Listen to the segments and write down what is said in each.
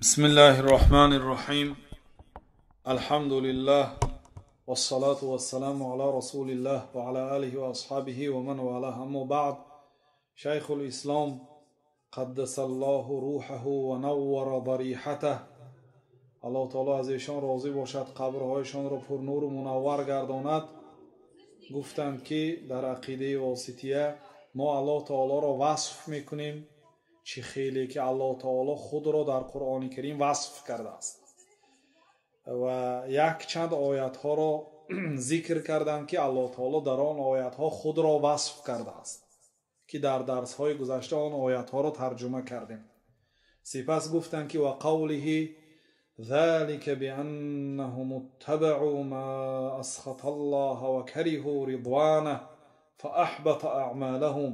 بسم الله الرحمن الرحيم. الحمد لله والصلاة والسلام على رسول الله وعلى آله وأصحابه ومن والاه. أما بعد، شيخ الإسلام قدس الله روحه ونور ضريحته، Аллоҳ таоло аз эшон розӣ бошад, қабрҳояшонро пурнуру мунаввар гардонад, гуфтанд, ки дар ақидаи Восития мо Аллоҳ таолоро васф мекунем, чӣ хеле ки Аллоҳ таоло худро дар Қуръони Карим васф кардааст, ва якчанд оятҳоро зикр карданд, ки Аллоҳ таоло дар он оятҳо худро васф кардааст, ки дар дарсҳои гузашта он оятҳоро тарҷума кардем. Сипас гуфтанд, ки ва қавлиҳи ذلك بأنهم اتبعوا ما أسخط الله وكرهوا رضوانه فأحبط أعمالهم.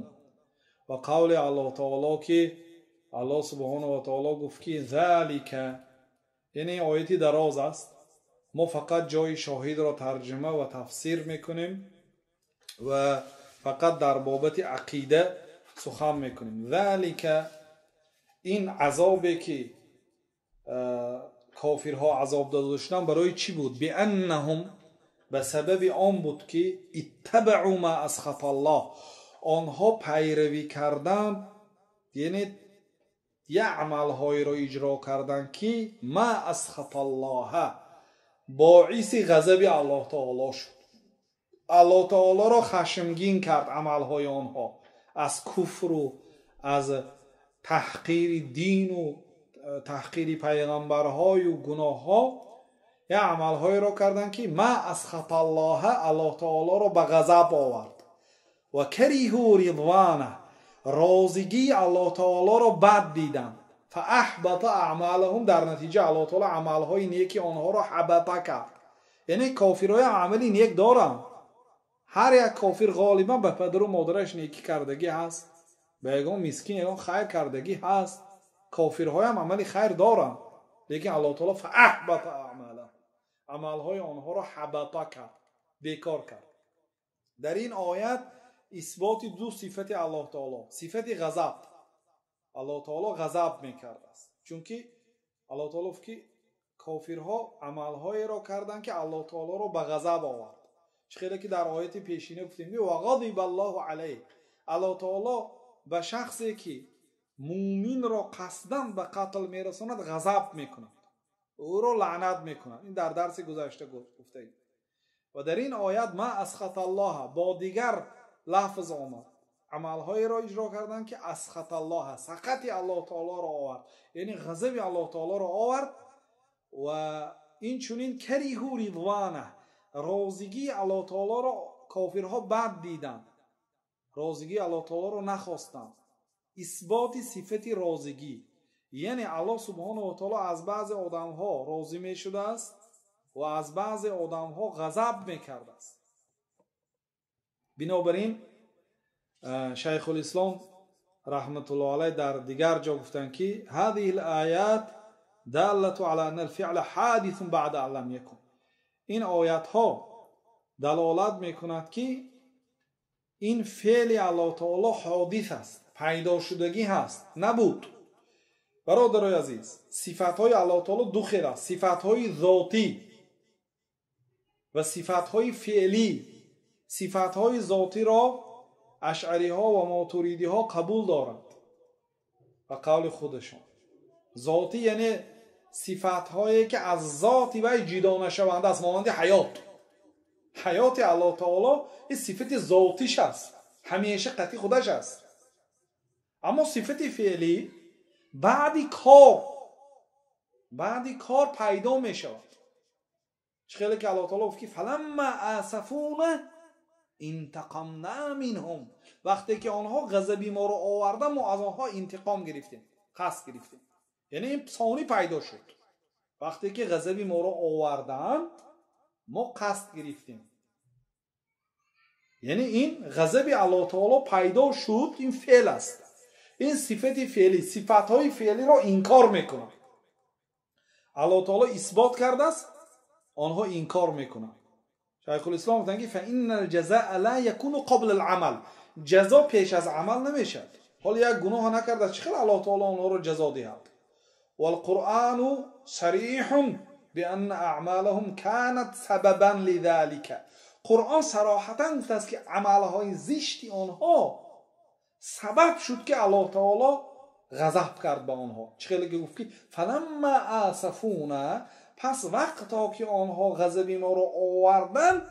Ва қавли Аллоҳ таоло, ки Аллоҳ субҳонаҳу ва таоло гуфт, ки ذلك, яъне ояти дароз аст, мо фақат ҷои шоҳидро тарҷума ва тафсир мекунем ва фақат дар бобати ақида сухан мекунем. ذلك, ин азобе ки кофирҳо азоб дода шуданд, барои чӣ буд? بأنهم, ба сабаби он буд, ки اتبعوا ما أسخط الله, онҳо пайравӣ карданд, яъне як амалҳоеро иҷро карданд, ки ما أسخط الله, боиси ғазаби Аллоҳ таоло шуд, Аллоҳ таолоро хашмгин кард амалҳои онҳо аз куфру аз таҳқири дину таҳқири пайғамбарҳою гуноҳҳо. Як амалҳоеро карданд, ки ما أسخط الله, Аллоҳ таолоро ба ғазаб овард, وكرهوا رضوانه, розигии Аллоҳ таолоро бад диданд, فأحبط أعمالهم, дар натиҷа Аллоҳ таоло амалҳои неки онҳоро حبط кард. Яъне кофирҳои амали нек доранд. Ҳар як кофир ғолибан ба падару модараш некӣ кардагӣ ҳаст, ба ягон мискин ягон хайр кардагӣ ҳаст. Кофирҳоям амали хайр доранд, лекин Аллоҳ таоло فأحبط أعمالهم, амалҳои онҳоро حبط кард, бекор кард. Дар ин оят исботи ду сифати Аллоҳ таоло: сифати ғазаб, Аллоҳ таоло ғазаб мекардааст, чунки Аллоҳ таоло гуфт, ки кофирҳо амалҳоеро карданд, ки Аллоҳ таолоро ба ғазаб овард. Чӣ хеле ки дар ояти пешина гуфтем, وغضب الله عليه, Аллоҳ таоло ба шахсе, ки мӯминро қасдан ба қатл мерасонад, ғазаб мекунад, ӯро лаънат мекунад. Ин дар дарси гузашта гуфтаем. Ва дар ин оят ما أسخط الله бо дигар лафз омад: амалҳоеро иҷро карданд, ки أسخط الله, сақати Аллоҳ таолоро овард, яъне ғазаби Аллоҳ таолоро овард, ва инчунин كرهوا رضوانه, розигии Аллоҳ таолоро кофирҳо бад диданд, розигии Аллоҳ таолоро нахостанд. Исботи сифати розигӣ, яъне Аллоҳ субҳонаҳу ва таоло аз баъзе одамҳо розӣ мешудааст ва аз баъзе одамҳо ғазаб мекардааст. Бинобар ин Шайхулислом раҳматуллоҳ алайҳ дар дигар ҷо гуфтанд, ки هذه الآيات دالة على أن الفعل حادث بعد أن لم يكن. Ин оятҳо далолат мекунад, ки ин феъли Аллоҳ таоло ҳодис аст, пайдошудагӣ ҳаст, набуд. Бародарои азиз, сифатҳои Аллоҳ таоло ду хел аст: сифатҳои зотӣ ва сифатҳои феълӣ. Сифатҳои зотиро ашъариҳо ва мотуридиҳо қабул доранд ба қавли худашон. Зотӣ, яъне сифатҳое, ки аз зоти вай ҷудо нашаванда аст, монанди ҳаёт. Ҳаёти Аллоҳ таоло ин сифати зотиш аст, ҳамеша қати худаш аст. Аммо сифати феълӣ баъди кор пайдо мешавад. Чӣ хеле ки Аллоҳ таоло гуфт, ки فلما آسفونا انتقمنا منهم, вақте ки онҳо ғазаби моро овардан, мо аз онҳо интиқом гирифтем, қасд гирифтем. Яъне ин сонӣ пайдо шуд. Вақте ки ғазаби моро оварданд, мо қасд гирифтем, яъне ин ғазаби Аллоҳ таоло пайдо шуд, ин феъл аст, ин сифати феълӣ. Сифатҳои феълиро инкор мекунанд. Аллоҳ таоло исбот кардааст, онҳо инкор мекунанд. Шайхулислом гуфтанд, ки فإن الجزاء لا يكون قبل العمل, ҷазо пеш аз амал намешавад. Ҳоло як гуноҳа накардааст, чӣ хел Аллоҳ таоло онҳоро ҷазо диҳад? والقرآن صريح بأن أعمالهم كانت سببا لذلك. Қуръон сароҳатан гуфтааст, ки амалҳои зишти онҳо сабаб шуд, ки Аллоҳ таоло ғазаб кард ба онҳо. Чӣ хеле ки гуфт, ки фаламма асафуна, пас вақто ки онҳо ғазаби моро оварданд,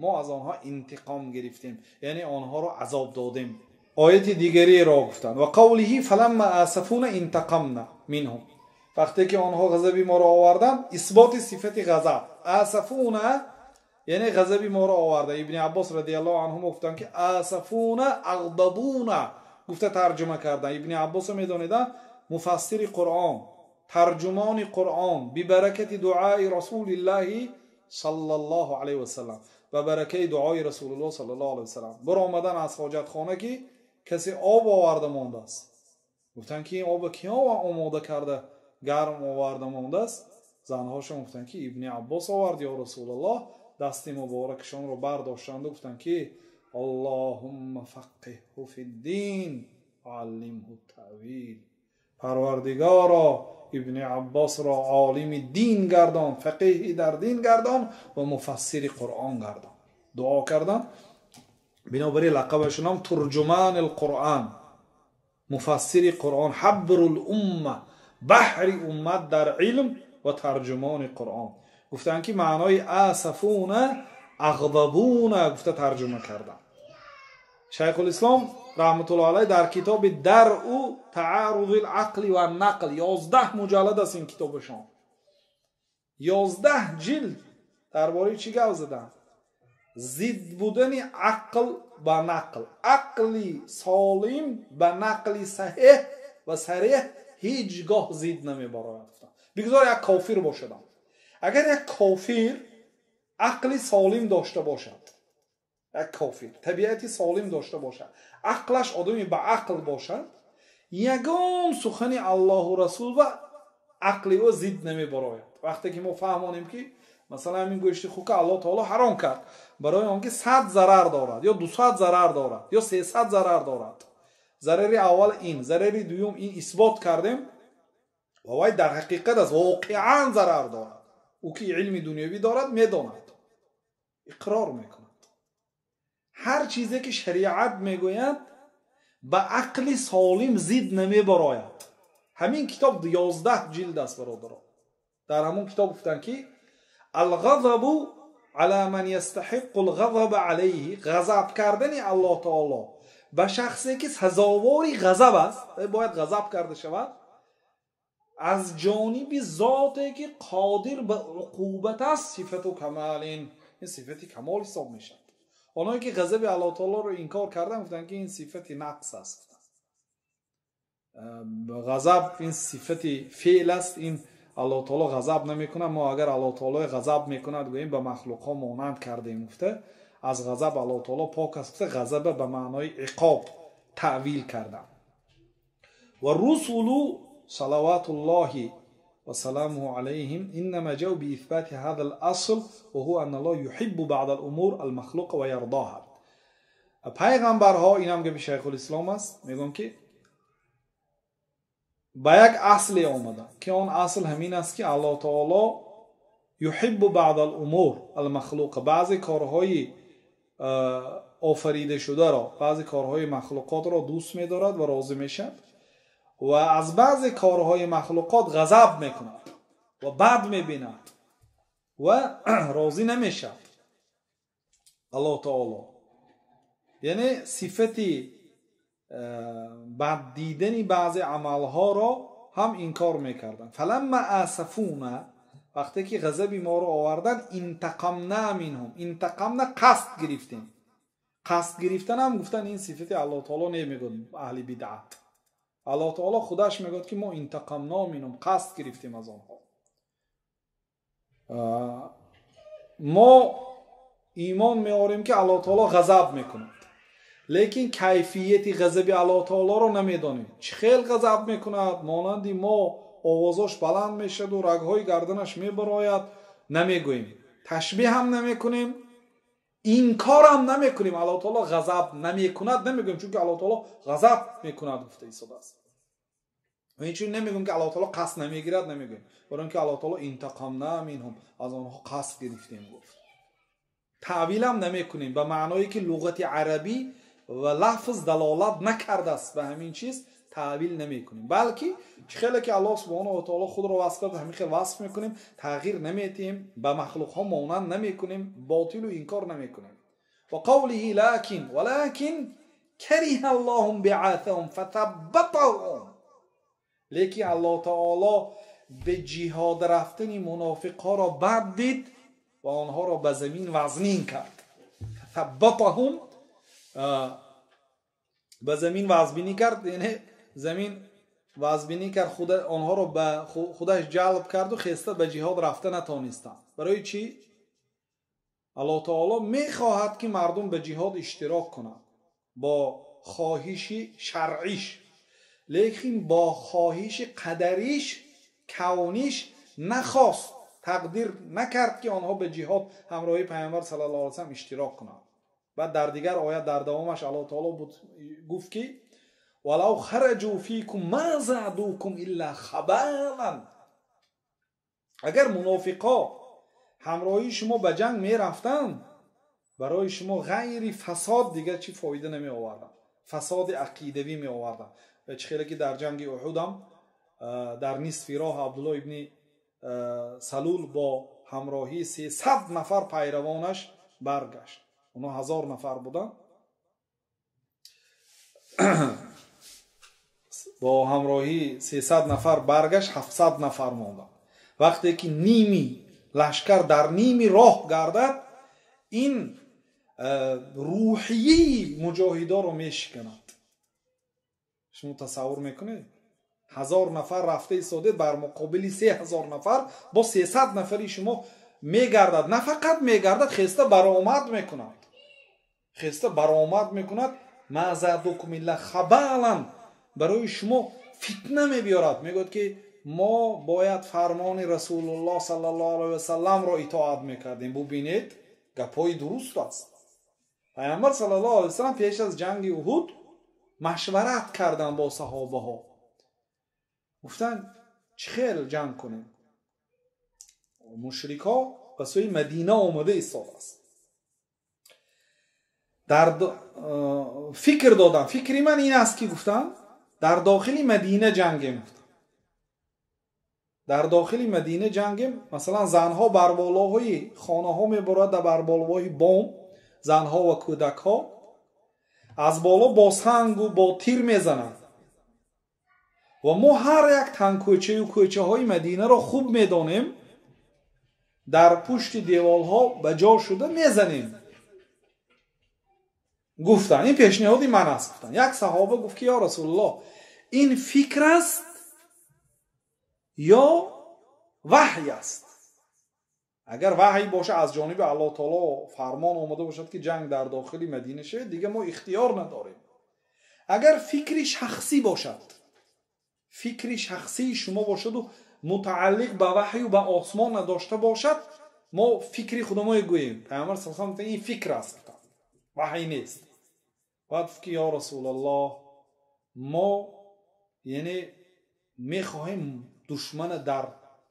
мо аз онҳо интиқом гирифтем, яъне онҳоро азоб додем. Ояти дигареро гуфтанд: ва қавлиҳи фаламма асафуна интақамна минҳум. Вақте ки онҳо ғазаби моро оварданд, исботи сифати ғазаб. Асафуна яъне ғазаби моро оварда. Ибни Аббос радиаллоҳу анҳу гуфтанд, ки асафуна ағдабуна гуфта тарҷума карданд. Ибни Аббосро медонеданд, муфассири Қуръон, тарҷумони Қуръон, бибаракати дуаи Расулиллаҳи саллаллоҳу алайҳи васаллам, ба баракаи дуои Расулуллоҳ саллаллоҳу алайҳи васаллам. Баромадан аз ҳоҷатхона, ки касе об оварда мондааст. Гуфтанд, ки ин обро кӣ омода карда, гарм оварда мондааст? Занҳошон гуфтанд, ки Ибни Аббос овард, ё Расулуллоҳ. Дасти муборакашонро бардоштанду гуфтанд, ки Аллоҳумма фаққиҳҳу фиддин ва аллимҳу таъвил. Парвардигоро, Ибни Аббосро олими дин гардон, фақиҳи дар дин гардон ва муфассири Қуръон гардон. Дуо карданд. Бинобар ин лақабашон ҳам турҷумани Қуръон, муфассири Қуръон, ҳабрул умма, баҳри уммат дар илм ва тарҷумони Қуръон. Гуфтанд, ки маънои асафуна ағдабуна гуфта тарҷума карданд. Шайхулислом раҳматуллоҳи алайҳ дар китоби Даръу таъаррузил ақли ва нақл, 11 муҷаллад аст ин китобашон, 11 ҷилд дар бораи чӣ гап заданд? Зид будани ақл ба нақл. Ақли солим ба нақли саҳеҳ ва сареҳ ҳеҷ гоҳ зид намебарояд. Бигзор як кофир бошадам. Агар як кофир ақли солим дошта бошад, як кофир табиати солим дошта бошад, ақлаш одами ба ақл бошад, ягон сухани Аллоҳу Расул ва ақли ӯ зид намебарояд. Вақте ки мо фаҳмонем, ки масалан ҳамин гӯшти хука Аллоҳ таоло ҳаром кард, барои он ки 100 зарар дорад, ё 200 зарар дорад, ё 300 зарар дорад. Зарари аввал ин, зарари дуюм ин, исбот кардем, ва вай дар ҳақиқат аст, воқеан зарар дорад. Ӯ ки илми дунявӣ дорад, медонад, иқрор мекунад. Ҳар чизе ки шариат мегӯяд, ба ақли солим зид намебарояд. Ҳамин китоб 11 ҷилд аст, бародаро. Дар ҳамон китоб гуфтанд, ки алғазабу ала ман ястаҳиққу алғазаба алайҳи, ғазаб кардани Аллоҳ таоло ба шахсе ки сазовори ғазаб аст, бояд ғазаб карда шавад, аз ҷониби зоте ки қодир ба уқубат аст, сифату камалин, ин сифати камол ҳисоб мешавад. Онҳое ки ғазаби Аллоҳ таолоро инкор карданд, гуфтанд, ки ин сифати нақс аст. Ғазаб ин сифати феъл аст, ин Аллоҳ таоло ғазаб намекунад. Мо агар Аллоҳ таоло ғазаб мекунад гӯем, ба махлуқҳо монанд кардем гуфта, аз ғазаб Аллоҳ таоло пок аст гуфта, ғазаба ба маънои иқоб таъвил карданд. Ва русулу салаватуллоҳи ва саламуҳу алайҳим иннама ҷау биисбати ҳаза ал-асл ва ҳува анна Аллоҳ юҳиббу баъда ал-умур ал-махлуқа ва ярдоҳа. Пайғамбарҳо, инам гапи Шайхулислом аст, мегӯям, ки ба як асле омаданд, ки он асл ҳамин аст, ки Аллоҳ таоло юҳиббу баъда ал-умур ал-махлуқа, баъзе корҳои офарида шударо, баъзе корҳои махлуқотро дӯст медорад ва розӣ мешавад, ва аз баъзе корҳои махлуқот ғазаб мекунад ва бад мебинад ва розӣ намешавад Аллоҳ таоло. Яъне сифати бад дидани баъзе амалҳоро ҳам инкор мекарданд. Фаламма асафуна, вақте ки ғазаби моро оварданд, интақамна минҳум, интақамна қасд гирифтем. Қасд гирифтан ҳам гуфтан ин сифати Аллоҳ таоло намегӯяд аҳли бидъат. Аллоҳ таоло худаш мегӯяд, ки мо интақамна минҳум, қасд гирифтем аз онҳо. Мо имон меорем, ки Аллоҳ таоло ғазаб мекунад, лекин кайфияти ғазаби Аллоҳ таолоро намедонем. Чӣ хел ғазаб мекунад, монанди мо овозош баланд мешаваду рагҳои гарданаш мебарояд, намегӯем, ташбеҳ ҳам намекунем, инкорам намекунем. Аллоҳ таоло ғазаб намекунад намегӯем, чунки Аллоҳ таоло ғазаб мекунад гуфта истодааст. Ва инчунин намегӯем, ки Аллоҳ таоло қасд намегирад, намегӯем, барои ин ки Аллоҳ таоло интақамна минҳум, аз онҳо қасд гирифтем гуфт. Таъвилам намекунем ба маъное ки луғати арабӣ ва лафз далолат накардааст ба ҳамин чиз, таъвил намекунем, балки чӣ хеле ки Аллоҳ субҳонаҳу ва таоло худро васф кард, ҳамин хел васф мекунем, тағйир наметиҳем, ба махлуқҳо монанд намекунем, ботилу инкор намекунем. Ва қавлиҳи лакин валакин кариҳа Аллоҳум биъатаҳум фатаббатаҳум, лекин Аллоҳ таоло ба ҷиҳод рафтани мунофиқҳоро бад дид ва онҳоро ба замин вазнин кард. Фатаббатаҳум, ба замин вазбинӣ кард, яъне замин вазбинӣ кард, онҳоро ба худаш ҷалб карду хеста ба ҷиҳод рафта натонистанд. Барои чӣ? Аллоҳ таоло мехоҳад, ки мардум ба ҷиҳод иштирок кунанд бо хоҳиши шаръиш, лекин бо хоҳиши қадариш, кавниш нахост, тақдир накард, ки онҳо ба ҷиҳод ҳамроҳи Пайғамбар саллаллоҳу алайҳи васаллам иштирок кунанд. Баъд дар дигар оят дар давомаш Аллоҳ таоло гуфт, ки валав хараҷу фикум ма задукум илла хабалан, агар мунофиқо ҳамроҳи шумо ба ҷанг мерафтанд, барои шумо ғайри фасод дигар чӣ фоида намеоварданд, фасоди ақидавӣ меоварданд. Ва чӣ хеле ки дар ҷанги Уҳудам дар нисфи роҳ Абдуллоҳ ибни Салул бо ҳамроҳии 300 нафар пайравонаш баргашт. Онҳо 1000 нафар буданд. Бо ҳамроҳии 300 нафар баргашт, 700 нафар монданд. Вақте ки ними лашкар дар ними роҳ гардад, ин рӯҳияи муҷоҳидоро мешиканад. Шумо тасаввур мекунед? 1000 нафар рафта истодед, бар муқобили 3000 нафар бо 300 нафари шумо мегардад. На фақат мегардад, хеста баромад мекунад. Хеста баромад мекунад. Ма задукум илла хабалан, барои шумо фитна мебиёрад. Мегӯяд, ки мо бояд фармони Расулуллоҳ саллаллоҳу алайҳи васалламро итоат мекардем. Бубинед, гапҳои дуруст аст. Пайғамбар саллаллоҳу алайҳи васаллам пеш аз ҷанги Уҳуд машварат карданд бо саҳобаҳо. Гуфтанд, чӣ хел ҷанг кунем? Мушрикҳо ба сӯи Мадина омада истодааст. Дар фикр додам, фикри ман ин аст, ки гуфтам, дар дохили Мадина ҷангем. Гуфтам, дар дохили Мадина ҷангем. Масалан, занҳо бар болоҳои хонаҳо мебурад, бар болоҳои бом, занҳо ва кӯдакҳо аз боло бо сангу бо тир мезананд. Ва мо ҳар як тангкӯчаю кӯчаҳои Мадинаро хуб медонем, дар пушти деволҳо ба ҷо шуда мезанем. Гуфтанд, ин пешниҳоди ман аст. Гуфтанд, як саҳоба гуфт, ки ё Расулуллоҳ, ин фикр аст ё ваҳй аст? Агар ваҳй бошад, аз ҷониби Аллоҳ таоло фармон омада бошад, ки ҷанг дар дохили Мадина шавад, дигар мо ихтиёр надорем. Агар фикри шахсӣ бошад, фикри шахсии шумо бошаду мутааллиқ ба ваҳю ба осмон надошта бошад, мо фикри худамо гӯем. Пайғамбар саллаллоҳу алайҳи васаллам, ин фикр аст, ваҳй нест. Баъд гуфт, ки ё Расулуллоҳ, мо яъне мехоҳем душмана дар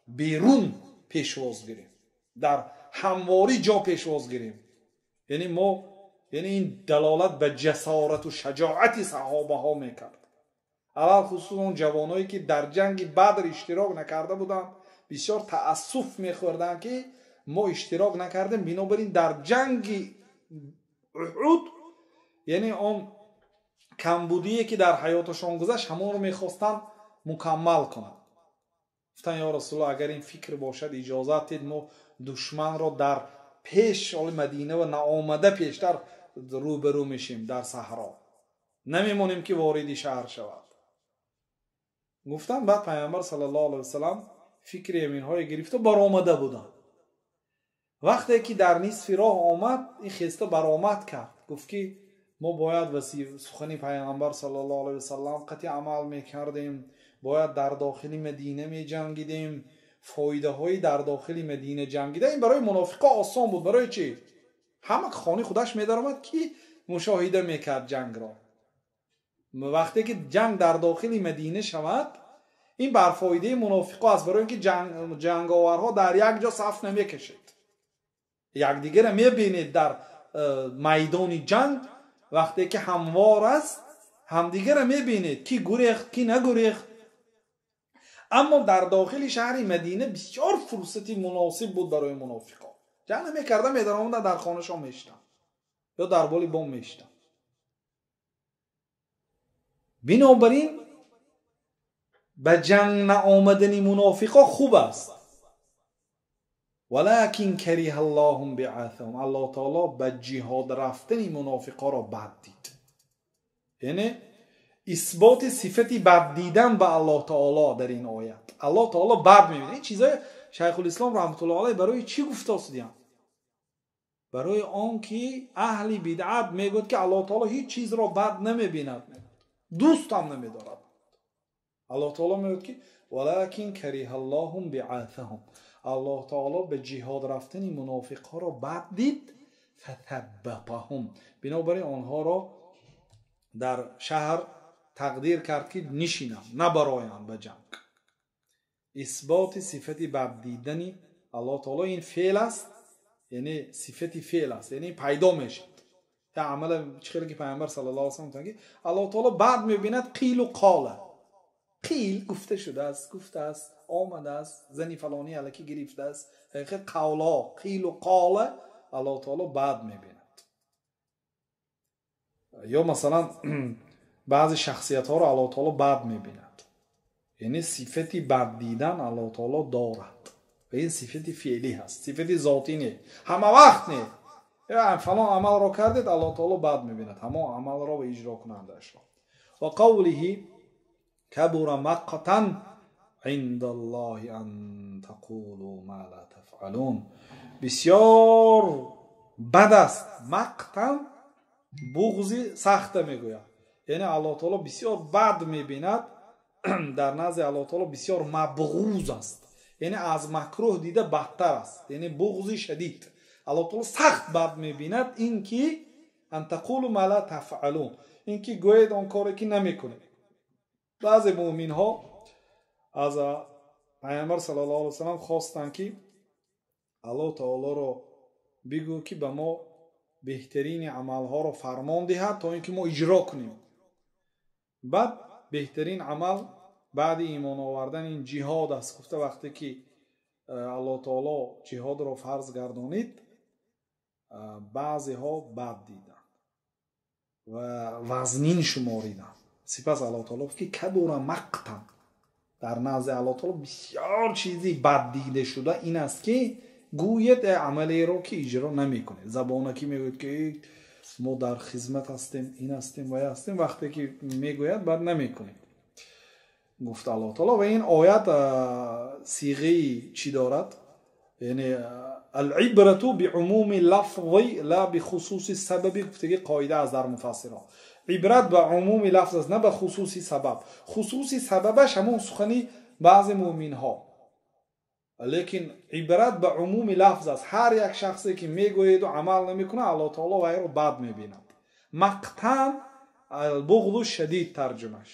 берун пешвоз гирем, дар ҳамворӣ ҷо пешвоз гирем. Яъне мо, яъне ин далолат ба ҷасорату шаҷоати саҳобаҳо мекард. Аввал хусусан он ҷавоное, ки дар ҷанги Бадр иштирок накарда буданд, бисёр таассуф мехӯрданд, ки мо иштирок накардем, бинобар ин дар ҷанги Уҳуд, яъне он камбудие, ки дар ҳаёташон гузашт, ҳамонро мехостанд мукаммал кунанд. Гуфтанд, ё Расулуллоҳ, агар ин фикр бошад, иҷозат дид, мо душманро дар пеш оли Мадина ва наомада пештар рӯбарӯ мешем дар саҳро, намемонем, ки вориди шаҳр шавад. Гуфтанд, баъд Пайғамбар саллаллоҳу алайҳи васаллам фикри аминҳое гирифта баромада буданд. Вақте ки дар нисфи роҳ омад, ин хеста баромад кард, гуфт, ки мо бояд сухани Пайғамбар саллаллоҳу алайҳи васаллам қатъи амал мекардем, бояд дар дохили Мадина меҷангидем. Фоидаҳои дар дохили Мадина ҷангида ин барои мунофиқо осон буд. Барои чӣ? Ҳама хони худаш медаромад, ки мушоҳида мекард ҷангро. Вақте ки ҷанг дар дохили Мадина шавад, Ин бар фоидаи мунофиқо аст, барои ин ки ҷанговарҳо дар як ҷо саф намекашед, якдигарро мебинед дар майдони ҷанг. Вақте ки ҳамвор аст, ҳамдигарро мебинед, ки гурехт, ки нагурехт. Аммо дар дохили шаҳри Мадина бисёр фурсати муносиб буд барои мунофиқо. Ҷанг намекарда, медаромаданд, дар хонашон мешитанд ё дар боли бом мешитанд. Бинобар ин ба ҷанг наомадани мунофиқо хуб аст. Валакин кариҳа Аллоҳу биъасаҳум, Аллоҳ таоло ба ҷиҳод рафтани мунофиқоро бад дид. Яъне исботи сифати бад дидан ба Аллоҳ таоло дар ин оят. Аллоҳ таоло бад мебинад. Ин чизҳои Шайхулислом раҳматуллоҳи алайҳ барои чӣ гуфтосидиям? Барои он ки аҳли бидъат мегӯяд ки Аллоҳ таоло ҳеҷ чизро бад намебинад, дӯст ҳам намедорад. Аллоҳ таоло мегӯяд ки валакин кариҳа Аллоҳу биъасаҳум, Аллоҳ таоло ба ҷиҳод рафтани мунофиқҳоро бад дид, фатаббатаҳум, бинобар ин онҳоро дар шаҳр тақдир кард ки нишинанд, набароянд ба ҷанг. Исботи сифати бад дидани Аллоҳ таоло ин феъл аст, яъне сифати феъл аст, яъне пайдо мешавад. Та амала чӣ хеле ки Пайғамбар саллаллоҳу алайҳи васаллам гуфтанд ки Аллоҳ таоло бад мебинад қилу қола. Қил гуфта шудааст, гуфтааст, омадааст, зани фалонӣ аллакӣ гирифтааст. Ҳақиқат қавлҳо, қилу қола Аллоҳ таоло бад мебинад. Ё масалан баъзе шахсиятҳоро Аллоҳ таоло бад мебинад. Яъне сифати бад дидан Аллоҳ таоло дорад. Ва ин сифати феълӣ ҳаст, сифати зотӣ не. Ҳама вақт не. Фалон амалро кардед, Аллоҳ таоло бад мебинад ҳамон амалро ва иҷрокунандаашро. Ва қавлиҳи кабура мақтан индаллоҳи ан тақулу ма ла тафъалун. Бисёр бад аст. Мақтан буғзи сахта мегӯяд. Яъне Аллоҳ таоло бисёр бад мебинад, дар назди Аллоҳ таоло бисёр мабғуз аст. Яъне аз макрӯҳ дида бадтар аст. Яъне буғзи шадид. Аллоҳ таоло сахт бад мебинад ин ки ан тақулу ма ла тафъалун, ин ки гӯед он коре ки намекунед. Баъзе муъминҳо аз Пайғамбар саллаллоҳу алайҳи васаллам хостанд ки Аллоҳ таолоро бигӯ ки ба мо беҳтарини амалҳоро фармон диҳад то ин ки мо иҷро кунем. Баъд беҳтарин амал баъди имон овардан ин ҷиҳод аст. Гуфта вақте ки Аллоҳ таоло ҷиҳодро фарз гардонид, баъзеҳо бад диданд ва вазнин шумориданд. Сипас Аллоҳ таоло гуфт ки кабура мақтан, дар назди Аллоҳ таоло бисёр чизи бад дида шуда ин аст ки гӯед амалеро ки иҷро намекунед. Забонаки мегӯяд ки мо дар хизмат ҳастем, ин ҳастем ва ҳастем, вақте ки мегӯяд бад намекунед, гуфт Аллоҳ таоло. Ва ин оят сиғаи чӣ дорад? Яъне алибрату биумуми лафзи ла бихусуси сабаби, гуфтаги қоида аст дар муфассирҳо. Ибрат ба умуми лафз аст, на ба хусуси сабаб. Хусуси сабабаш ҳамон сухани баъзе муъминҳо, лекин ибрат ба умуми лафз аст. Ҳар як шахсе ки мегӯеду амал намекунад, Аллоҳ таоло вайро бад мебинад. Мақтан албуғзу шадид тарҷумаш.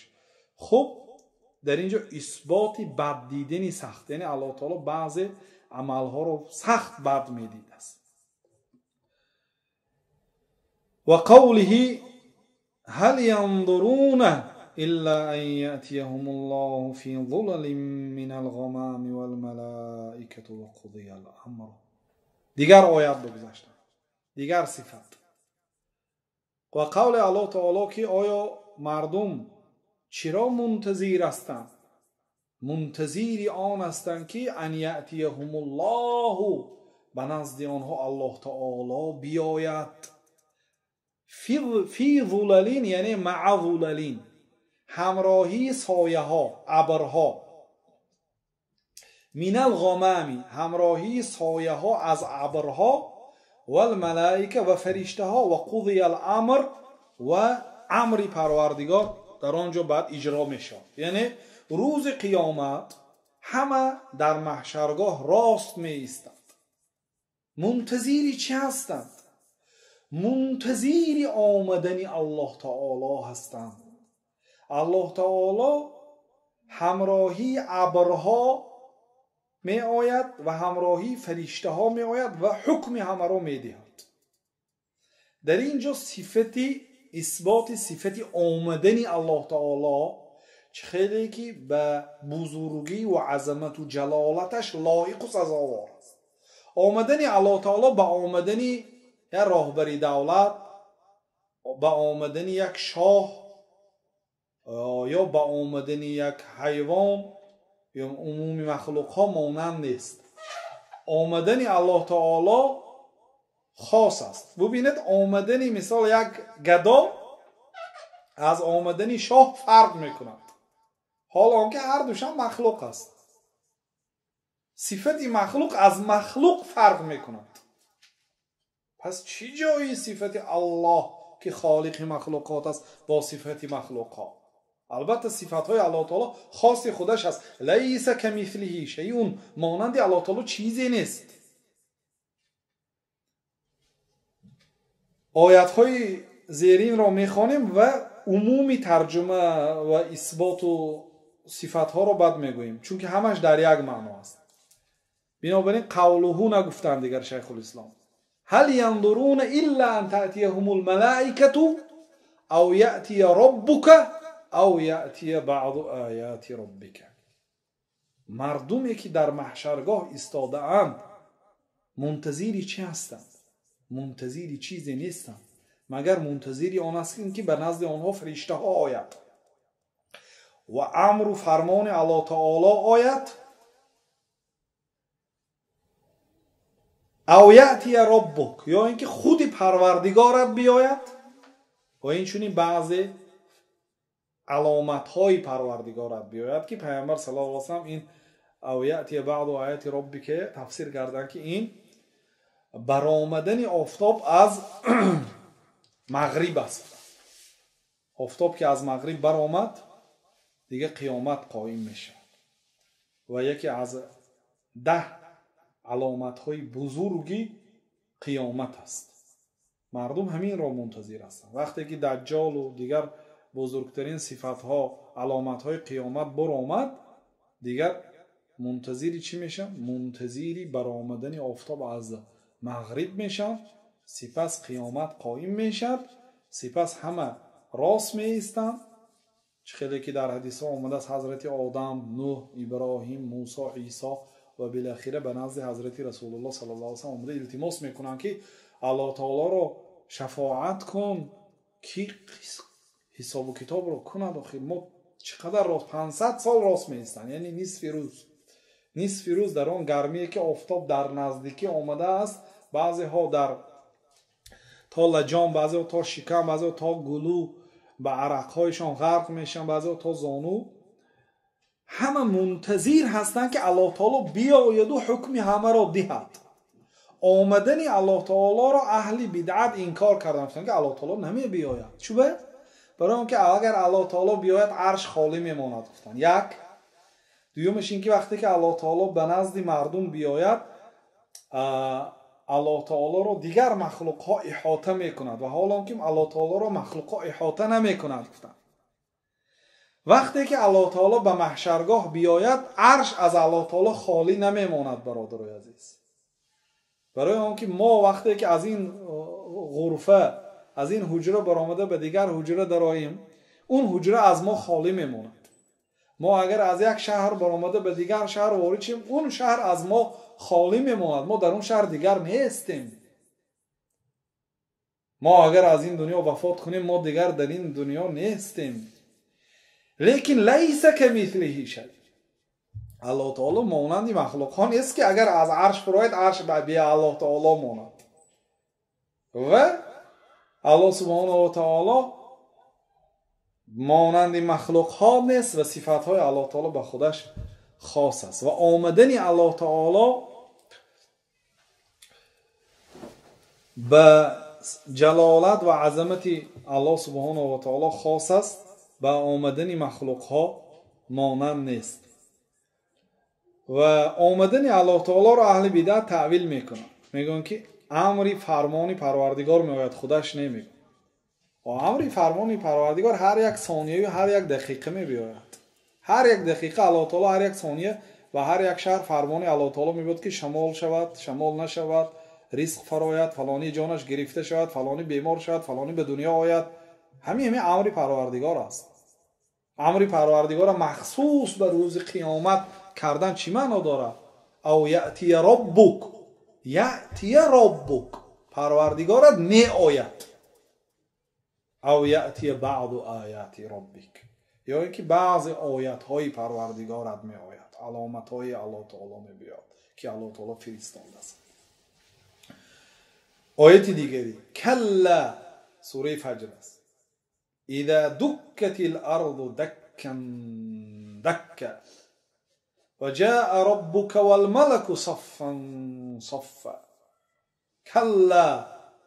Хуб, дар ин ҷо исботи бад дидани сахт, яъне Аллоҳ таоло баъзе амалҳоро сахт бад медидааст. Ва қавлиҳи ҳал янзуруна илла ан яътияҳумуллоҳу фи зулалин минал ғамами вал малаикату ва қудиял амр. Дигар оят бигузаштам, дигар сифат. Ва қавли Аллоҳ таоло ки оё мардум чиро мунтазир ҳастанд? Мунтазири он ҳастанд ки ан яътияҳумуллоҳу, ба назди онҳо Аллоҳ таоло биёяд. Фи зулалин, яъне маа зулалин, ҳамроҳии сояҳо, абрҳо. Минал ғамами, ҳамроҳии сояҳо аз абрҳо, вал малаика ва фариштаҳо, ва қудиял амр, ва амри Парвардигор дар он ҷо баъд иҷро мешавад. Яъне рӯзи қиёмат ҳама дар маҳшаргоҳ рост меистанд. Мунтазири чӣ ҳастанд? Мунтазири омадани Аллоҳ таоло ҳастанд. Аллоҳ таоло Ҳамроҳии абрҳо меояд ва ҳамроҳии фариштаҳо меояд ва ҳукми ҳамаро медиҳад. Дар ин ҷо сифати исботи сифати омадани Аллоҳ таоло чӣ хеле ки ба бузургӣ ва азамату ҷалолаташ лоиқу сазовор аст. Омадани Аллоҳ таоло ба омадани як роҳбари давлат, ба омадани як шоҳ ё ба омадани як ҳайвон ё умуми махлуқҳо монанд нест. Омадани Аллоҳ таоло хос аст. Бубинед, омадани мисол як гадо аз омадани шоҳ фарқ мекунад, ҳол он ки ҳар душам махлуқ аст. Сифати махлуқ аз махлуқ фарқ мекунад. Пас чӣ ҷои сифати Аллоҳ ки холиқи махлуқот аст бо сифати махлуқҳо? Албатта сифатҳои Аллоҳ таоло хоси худаш аст. Лайса камислиҳи шайъун, монанди Аллоҳ таоло чизе нест. Оятҳои зеринро мехонем ва умуми тарҷума ва исботу сифатҳоро баъд мегӯем, чунки ҳамаш дар як маъно аст. Бинобар ин қавлуҳу нагуфтанд дигар Шайхулислом. Ҳал янзуруна илла ан таътияҳумул малаикату ав яътия роббука ав яътия баъду ояти роббика. Мардуме ки дар маҳшаргоҳ истодаанд мунтазири чӣ ҳастанд? Мунтазири чизе нестанд, магар мунтазири он ҳастанд ки ба назди онҳо фариштаҳо ояд ва амру фармони Аллоҳ таоло ояд. Ав яътия роббук, ё ин ки худи парвардигорат биёяд ва инчунин баъзе аломатҳои парвардигорат биёяд, ки Пайғамбар саллаллоҳу алайҳи васаллам ин ав яътия баъду ояти роббика тафсир карданд, ки ин баромадани офтоб аз мағриб аст. Офтоб ки аз мағриб баромад, дига қиёмат қоим мешавад. Ва яке аз 10 аломатҳои бузурги қиёмат аст. Мардум ҳаминро мунтазир ҳастанд. Вақте ки Даҷҷолу дигар бузургтарин сифатҳо, аломатҳои қиёмат баромад, дигар мунтазири чӣ мешаванд? Мунтазири баромадани офтоб аз мағриб мешаванд. Сипас қиёмат қоим мешавад. Сипас ҳама рост меистанд. Чӣ хеле ки дар ҳадисҳо омадааст, ҳазрати Одам, Нӯҳ, Иброҳим, Мусо, Исо ва билохира ба назди ҳазрати Расулуллоҳ саллаллоҳу алайҳи васаллам омада илтимос мекунанд, ки Аллоҳ таолоро шафоат кун, ки ҳисобу китобро кунад. Охир мо чӣ қадар рост, 500 сол рост меистанд, яъне нисфи рӯз. Нисфи рӯз дар он гармие ки офтоб дар наздикӣ омадааст, баъзеҳо дар то лаҷом, баъзеҳо то шикам, баъзеҳо то гулӯ ба арақҳояшон ғарқ мешаванд, баъзеҳо то зону. Ҳама мунтазир ҳастанд, ки Аллоҳ таоло биёяду ҳукми ҳамаро диҳад. Омадани Аллоҳ таолоро аҳли бидъат инкор карданд, гуфтанд ки Аллоҳ таоло намебиёяд. Чӯба? Барои он ки агар Аллоҳ таоло биёяд, арш холӣ мемонад, гуфтанд. Як. Дуюмаш ин ки вақте ки Аллоҳ таоло ба назди мардум биёяд, Аллоҳ таолоро дигар махлуқҳо иҳота мекунад ва ҳол он ки Аллоҳ таолоро махлуқҳо иҳота намекунад, гуфтанд. Вақте ки Аллоҳ таоло ба маҳшаргоҳ биёяд, арш аз Аллоҳ таоло холӣ намемонад, бародарои азиз. Барои он ки мо вақте ки аз ин ғурфа, аз ин ҳуҷра баромада ба дигар ҳуҷра дароем, он ҳуҷра аз мо холӣ мемонад. Мо агар аз як шаҳр баромада ба дигар шаҳр ворид шем, он шаҳр аз мо холӣ мемонад. Мо дар он шаҳр дигар нестем. Мо агар аз ин дунё вафот кунем, мо дигар дар ин дунё нестем. Лекин лайса камислиҳи шай. Аллоҳ таоло монанди махлуқҳо нест, ки агар аз арш фурояд, арш бе Аллоҳ таоло монад. Ва Аллоҳ субҳонаҳу ва таоло монанди махлуқҳо нест ва сифатҳои Аллоҳ таоло ба худаш хос аст. Ва омадани Аллоҳ таоло ба ҷалолат ва азамати Аллоҳ субҳонаҳу ва таоло хос аст, ба омадани махлуқҳо монанд нест. Ва омадани Аллоҳ таолоро аҳли бидъат таъвил мекунанд. Мегӯянд ки амри фармони Парвардигор меояд, худаш намегӯяд. Ва амри фармони Парвардигор ҳар як сонияю ҳар як дақиқа мебиёяд, Ҳар як дақиқа Аллоҳ таоло, ҳар як сония ва ҳар як шаҳр фармони Аллоҳ таоло мебуд, ки шамол шавад, шамол нашавад, ризқ фарояд, фалонӣ ҷонаш гирифта шавад, фалонӣ бемор шавад, фалонӣ ба дунё ояд. Ҳамин амри Парвардигор аст. Амри Парвардигорро махсус ба рӯзи қиёмат кардан чӣ маъно дорад? Ав яътия роббук, яътия роббук, Парвардигорат меояд. Ав яътия баъду ояти роббик, ё ин ки баъзе оятҳои Парвардигорат меояд, аломатҳои Аллоҳ таоло мебиёд, ки Аллоҳ таоло фиристодааст. Ояти дигари калла, сураи Фаҷр аст. Иза дуккатил арду даккан дакка ва ҷаа роббука вал малаку саффан саффа. Калла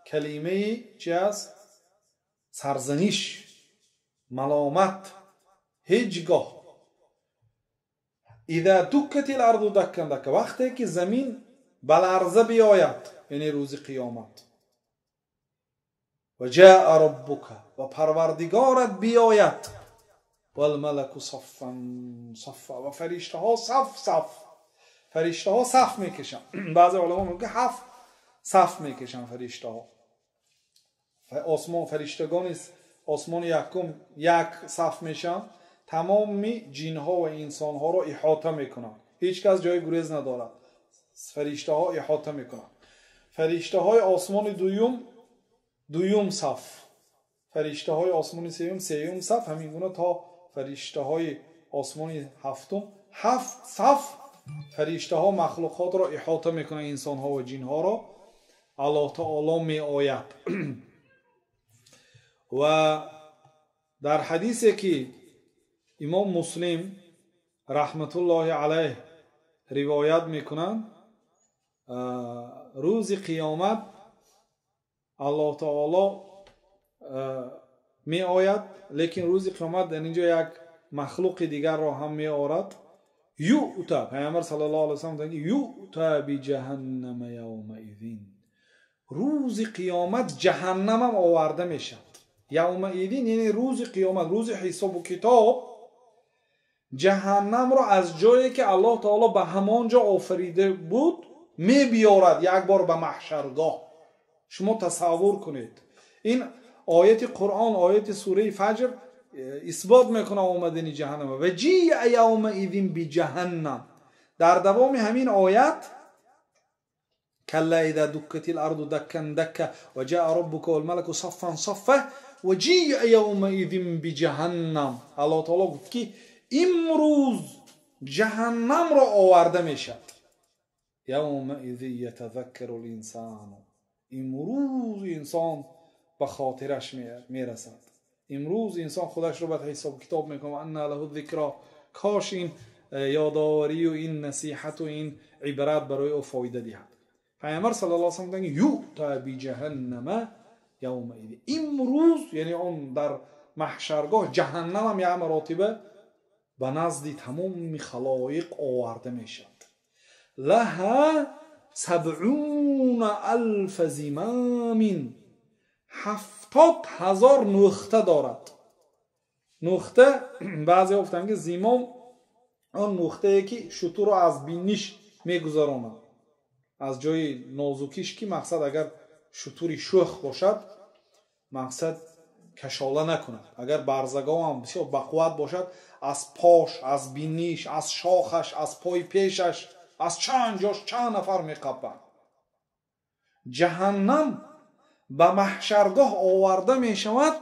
калимаи чи аст? Сарзаниш, маломат, ҳеҷ гоҳ. Иза дуккатил арду даккан дакка, вақте ки замин ба ларза биёяд, яъне рӯзи қиёмат, ва ҷаа роббука, ва Парвардигорат биёяд, валмалаку саффан саффа, ва фариштаҳо саф саф, фариштаҳо саф мекашанд. Баъзе уламо мегӯянд, ки ҳафт саф мекашанд фариштаҳо. Осмон, фариштагони осмони якум як саф мешаванд, тамоми ҷинҳо ва инсонҳоро иҳота мекунанд, ҳеҷ кас ҷои гурез надорад, фариштаҳо иҳота мекунанд. Фариштаҳои осмони дуюм дуюм саф, фариштаҳои осмони сеюм сеюм саф, ҳамин гуна то фариштаҳои осмони ҳафтум, ҳафт саф фариштаҳо махлуқотро иҳота мекунанд, инсонҳо ва ҷинҳоро. Аллоҳ таоло меояд. Ва дар ҳадисе ки имом Муслим раҳматуллоҳи алайҳ ривоят мекунанд, рӯзи қиёмат Аллоҳ таоло меояд, лекин рӯзи қиёмат дар инҷо як махлуқи дигарро ҳам меорад. Юъта, Пайғамбар саллаллоҳу алайҳи васаллам гуфтанд, ки юъта биҷаҳаннама явмаизин, рӯзи қиёмат ҷаҳаннамам оварда мешавад. Явмаизин яъне рӯзи қиёмат, рӯзи ҳисобу китоб, ҷаҳаннамро аз ҷое ки Аллоҳ таоло ба ҳамон ҷо офарида буд мебиёрад як бор ба маҳшаргоҳ. Шумо тасаввур кунед, ин ояти Қуръон, ояти сураи Фаҷр исбот мекунад омадани ҷаҳаннам. Ва ҷиа явмаизин биҷаҳаннам. Дар давоми ҳамин оят калла иза дуккатил арду даккан дакка ва ҷаа роббука вал малаку саффан саффа ва ҷиа явмаизин биҷаҳаннам. Аллоҳ таоло гуфт, ки имрӯз ҷаҳаннамро оварда мешавад. Явмаизин ятазаккару линсану, имрӯз инсон ба хотираш мерасад, имрӯз инсон худашро ба ҳисоб китоб мекунад. Анна лаҳу зикро, кош ин ёдоварию ин насиҳату ин ибрат барои ӯ фоида диҳад. Пайғамбар саллаллоҳу алайҳи васаллам гуфтанд, юъта биҷаҳаннама явмаизин, имрӯз яъне он дар маҳшаргоҳ ҷаҳаннамам як маротиба ба назди тамоми халоиқ оварда мешавад. Лаҳа сабъуна алфа зимамин, 70,000 нуқта дорад. Нуқта, баъзе гуфтанд, ки зимом он нуқтае ки шутурро аз биниш мегузаронад, аз ҷои нозукиш, ки мақсад агар шутури шӯх бошад, мақсад кашола накунад, агар барзагоҳам бисёр бақувват бошад, аз пош, аз биниш, аз шохаш, аз пои пешаш, аз чанд ҷош чанд нафар меқапанд. Ҷаҳаннам ба маҳшаргоҳ оварда мешавад,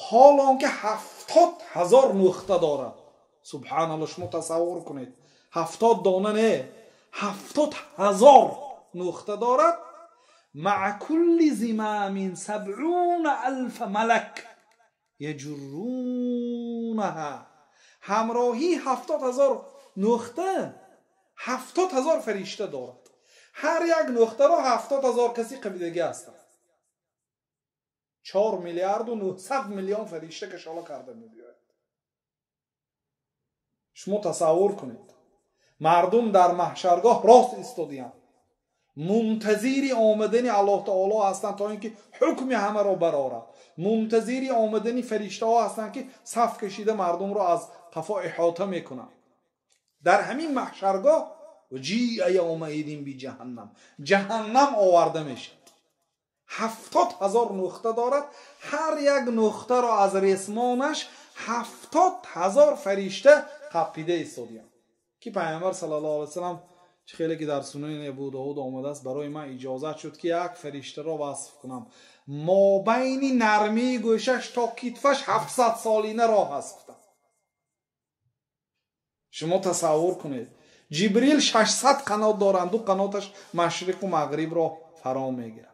ҳол он ки 70,000 нуқта дорад. Субҳаналлоҳ, шумо тасаввур кунед, 70 дона не, 70,000 нуқта дорад. Маа кулли зимамин сабъуна алфа малак яҷуррунаҳа, ҳамроҳии 70,000 нуқта 70,000 фаришта дорад. Ҳар як нуқтаро 70,000 каси қабидагӣ ҳастанд. 4 миллиарду 900 миллион фаришта кашола карда мебиёяд. Шумо тасаввур кунед, мардум дар маҳшаргоҳ рост истодиянд, мунтазири омадани Аллоҳ таоло ҳастанд то ин ки ҳукми ҳамаро барорад, мунтазири омадани фариштаҳо ҳастанд ки саф кашида мардумро аз қафо иҳота мекунад. Дар ҳамин маҳшаргоҳ ҷиа явмаидин биҷаҳаннам, ҷаҳаннам оварда мешавад. 70,000 нуқта дорад. Ҳар як нуқтаро аз ресмонаш 70,000 фаришта қапида истодиянд. Ки Пайғамбар саллаллоҳу алайҳи васаллам чӣ хеле ки дар Сунани Абу Довуд омадааст, барои ман иҷозат шуд ки як фариштаро васф кунам. Мобайни нармии гӯшаш то китфаш 700 солина роҳ аст, гуфтам. Шумо тасаввур кунед, Ҷибрил 600 қанот доранд, ду қаноташ машриқу мағрибро фаро мегирад.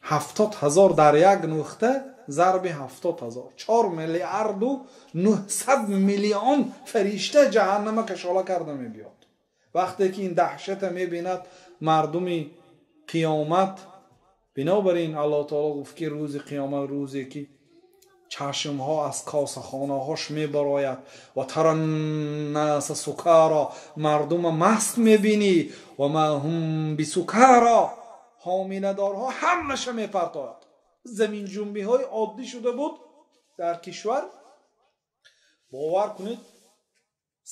70,000 дар як нуқта зарби 70,000, 4 миллиарду 900 миллион фаришта ҷаҳаннама кашола карда мебиёд. Вақте ки ин даҳшата мебинад мардуми қиёмат, бинобар ин Аллоҳ таоло гуфт ки рӯзи қиёмат рӯзе ки чашмҳо аз косахонаҳош мебарояд, ва тараннаса сукара, мардума маст мебинӣ, ва ма ҳум бисукара, ҳомиладорҳо ҳамаша мепартояд. Заминҷунбиҳои оддӣ шуда буд дар кишвар, бовар кунед,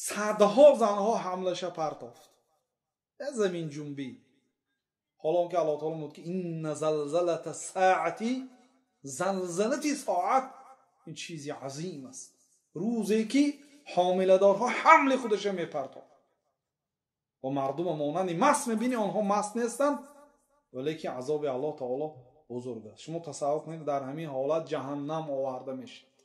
садҳо занҳо ҳамлаша партофт. Заминҷунбӣ. Ҳоло он ки Аллоҳ таоло мегӯяд ки инна залзалата саати, залзалати соат ин чизи азим аст. Рӯзе ки ҳомиладорҳо ҳамли худаша мепартофт ва мардума монанди маст мебинӣ, онҳо маст нестанд, валекин азоби Аллоҳ таоло бузург аст. Шумо тасаввур кунед, дар ҳамин ҳолат ҷаҳаннам оварда мешавад.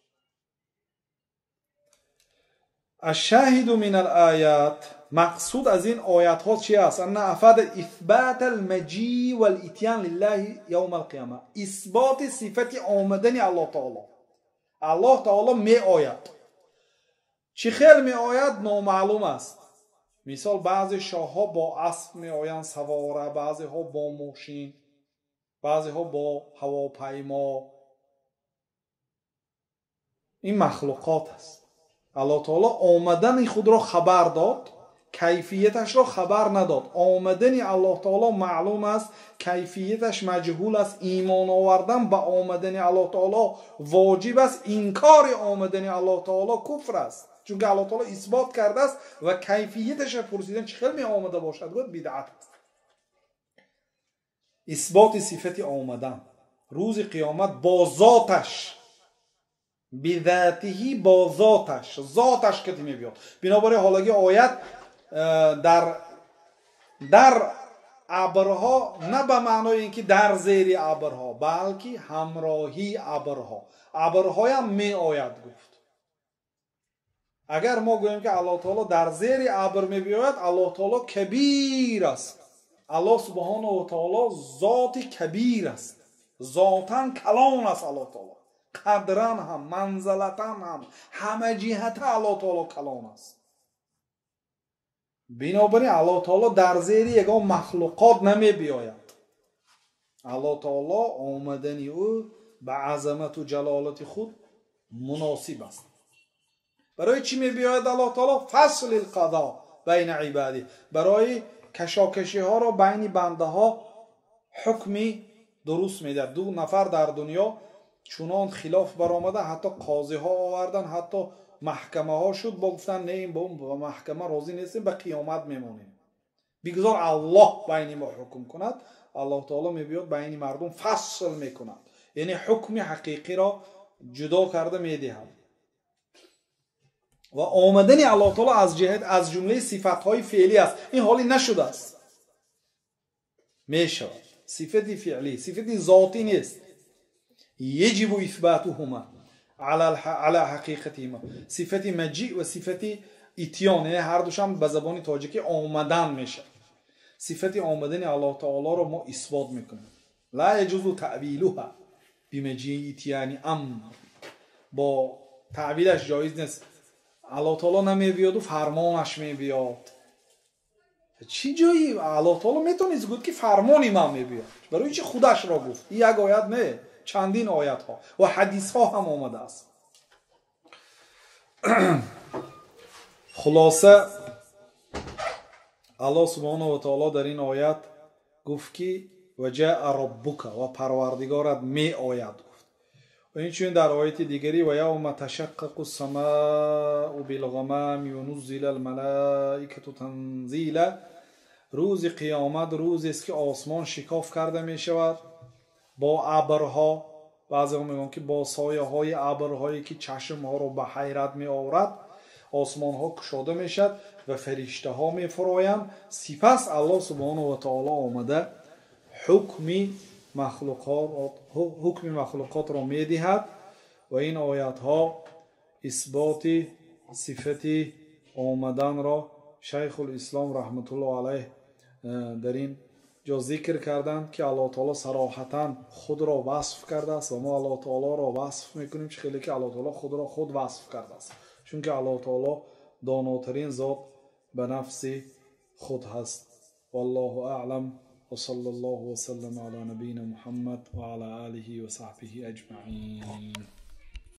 Ашшаҳиду мин алоят, мақсуд аз ин оятҳо чи аст? Анна афада исбат алмаҷи валитян лиллаҳи явма алқияма, исботи сифати омадани Аллоҳ таоло. Аллоҳ таоло меояд. Чӣ хел меояд номаълум аст. Мисол, баъзе шоҳҳо бо асп меоянд савора, баъзеҳо бо мошин, баъзеҳо бо ҳавопаймо. Ин махлуқот аст. Аллоҳ таоло омадани худро хабар дод, кайфияташро хабар надод. Омадани Аллоҳ таоло маълум аст, кайфияташ маҷҳул аст. Имон овардан ба омадани Аллоҳ таоло воҷиб аст, инкори омадани Аллоҳ таоло куфр аст. Чунки Аллоҳ таоло исбот кардааст ва кайфияташро пурсидан чӣ хел меомада бошад, гуфт бидъат аст. Исботи сифати омадан рӯзи қиёмат бо зоташ, бизатиҳи, бо зоташ, зоташ кати мебиёд. Бинобар ин ҳолаги оят дар абрҳо на ба маънои ин ки дар зери абрҳо, балки ҳамроҳии абрҳо, абрҳоям меояд гуфт. Агар мо гӯем ки Аллоҳ таоло дар зери абр мебиёяд, Аллоҳ таоло кабир аст. Аллоҳ субҳонаҳу ва таоло зоти кабир аст, зотан калон аст. Аллоҳ таоло қадран ҳам, манзалатан ҳам, ҳама ҷиҳата Аллоҳ таоло калон аст. Бинобар ин Аллоҳ таоло дар зери ягон махлуқот намебиёяд. Аллоҳ таоло омадани ӯ ба азамату ҷалолати худ муносиб аст. Барои чӣ мебиёяд Аллоҳ таоло? Фаслил қазо байна ибадӣ, барои кашокашиҳоро байни бандаҳо ҳукми дуруст медиҳад. Ду нафар дар дунё чунон хилоф баромада, ҳатто қозиҳо овардан, ҳатто маҳкамаҳо шуд, бо гуфтан не, ин ба маҳкама розӣ нестем, ба қиёмат мемонем, бигзор Аллоҳ байни мо ҳукм кунад. Аллоҳ таоло мебиёд байни мардум фасл мекунад, яъне ҳукми ҳақиқиро ҷудо карда медиҳад. Ва омадани Аллоҳ таоло аз ҷиҳат аз ҷумлаи сифатҳои феълӣ аст. Ин ҳоле нашудааст, мешавад сифати феълӣ, сифати зотӣ нест. Яҷибу исбатуҳума ала ҳақиқатиҳима, сифати маҷӣ ва сифати итён, яъне ҳар душам ба забони тоҷикӣ омадан мешавад. Сифати омадани Аллоҳ таолоро мо исбот мекунем. Ла яҷузу таъвилуҳа бимаҷии итяни амр, бо таъвилаш ҷоиз нест. Аллоҳ таоло намебиёду фармонаш мебиёд. Чӣ ҷои Аллоҳ таоло метавонист гуфт ки фармони ман мебиёд? Барои чи худашро гуфт? Ин як оят не, чандин оятҳо ва ҳадисҳо ҳам омадааст. Хулоса, Аллоҳ субҳонаҳу ва таоло дар ин оят гуфт ки ва ҷаа роббука, ва парвардигорат меояд гуфт. Ва инчунин дар ояти дигари ва явма ташаққақу ссамаъу билғамами ва нуззила алмалаикату танзила. Рӯзи қиёмат рӯзест ки осмон шикоф карда мешавад бо абрҳо. Баъзеҳо мегӯянд ки бо сояҳои абрҳое ки чашмҳоро ба ҳайрат меоварад, осмонҳо кушода мешавад ва фариштаҳо мефуроянд. Сипас Аллоҳ субҳонаҳу ва таоло омада ҳукми махлуқотро медиҳад. Ва ин оятҳо исботи сифати омаданро Шайхулислом раҳматуллоҳ алайҳ дар ин ҷо зикр карданд, ки Аллоҳ таоло сароҳатан худро васф кардааст ва мо Аллоҳ таолоро васф мекунем, чӣ хеле ки Аллоҳ таоло худро худ васф кардааст, чунки Аллоҳ таоло донотарин зот ба нафси худ ҳаст. Валлоҳу аълам. وصلى الله وسلم على نبينا محمد وعلى آله وصحبه أجمعين.